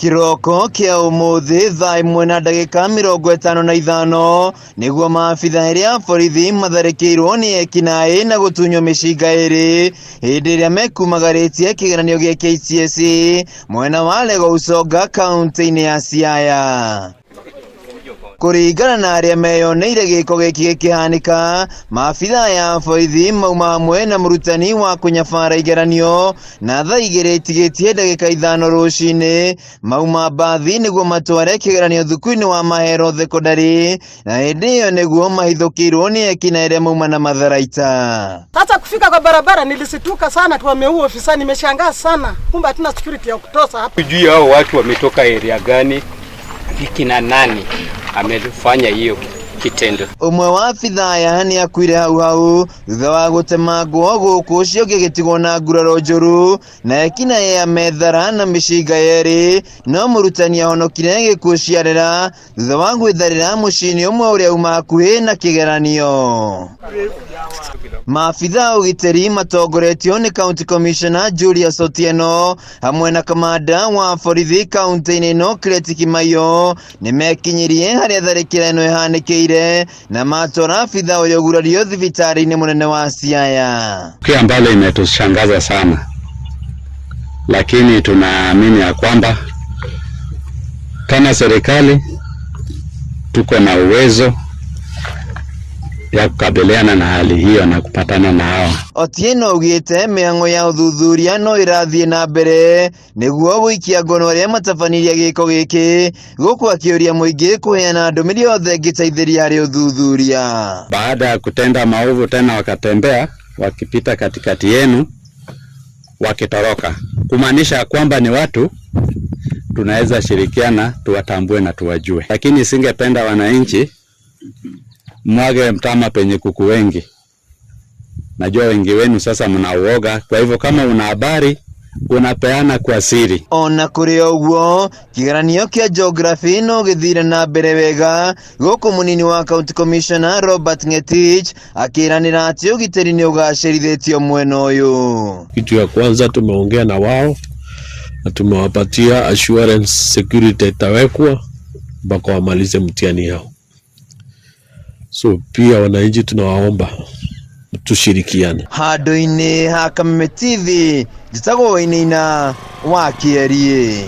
Kĩroko kĩa ũmũthĩ thaa ĩmwe na ndagĩka 55 nĩguo maabitha erĩ a borithi matharĩkĩirwo nĩ ekinaĩ na gũtunywo mĩcinga ĩrĩ hĩndĩ ĩrĩa mekumagarĩtie kĩgeranio gĩa KCSE mwena wa Lego Usonga kaunti-inĩ ya Siaya. Kũringana na arĩa meyoneire gĩko gĩkĩ gĩkĩhanĩka, maabitha aya a borithi mauma hamwe na mũrutani wa kũnyabara igeranio na thaa igĩrĩ itigĩtie ndagĩka 5 rũcinĩ mauma mbathi nĩguo matware kĩgeranio thukuru-inĩ wa Mahero Thekondarĩ na hĩndĩ ĩyo nĩguo mahithũkĩirwo nĩ ekinaĩ arĩa mauma na matharaita. Sasa kufika kwa barabara nilisituka sana, tu wameua ofisa, nimeshangaa sana, kumbe hatuna security ya kutosha hapa. Sijui hao watu wametoka area gani, ni kina nani amefanya hiyo kitendo. Ũmwe wa abitha aya nĩ akuire hau hau thutha wa gũtemangwo gũkũ ũcio ũngĩ agĩtigwo na nguraro njũru na ekinaĩ aya methara na mĩcinga yerĩ no mũrutani ahonokire gĩkuũ ciarera thutha wa gwĩtharĩra mũciĩ-inĩ ũmwe ũrĩa uma hakuhĩ na kĩgeranio. Maabitha a ũgitĩri matongoretio nĩ County Commissioner Julius Otieno hamwe na kamanda wa borithi kaunti-inĩ ĩno Kireti Kimaiyo nĩmekinyirie harĩa tharĩkĩra ĩno ĩhanĩkĩire na matwara abitha ũrĩa ũgurario thibitarĩ-inĩ mũnene wa Siaya. Tukio ambalo imetushangaza sana, lakini tunaamini ya kwamba kama serikali tuko na uwezo ya kukabiliana na hali hiyo na kupatana na hawa. Otieno augĩte mĩhang'o ya ũthuthuria no ĩrathiĩ na mbere nĩguo gũikia ngono arĩa matabanirie gĩko gĩkĩ gũkũ akĩũria mũingĩ kũheana ndũmĩrĩri yothe ĩngĩteithĩria harĩ ũthuthuria. Baada ya kutenda maovu tena wakatembea wakipita katikati yenu wakitoroka, kumaanisha kwamba ni watu tunaweza shirikiana tuwatambue na tuwajue, lakini singependa wananchi mwage mtama penye kuku wengi. Najua wengi wenu sasa mnauoga, kwa hivyo kama una habari unapeana kwa siri. Ona kũrĩ ũguo kĩgeranio kĩa geography no gĩthire na mbere wega gũkũ mũnini wa county commissioner Robert Ngetich akĩranĩra atĩ ũgitĩri nĩ ũgacĩrithĩtio mwena ũyũ. Kitu ya kwanza tumeongea na wao na tumewapatia assurance security itawekwa mpaka wamalize mtihani yao. So pia wananchi tunawaomba tushirikiane. Handũ-inĩ ha Kameme TV njĩtagwo Wainaina wa Kĩeriĩ.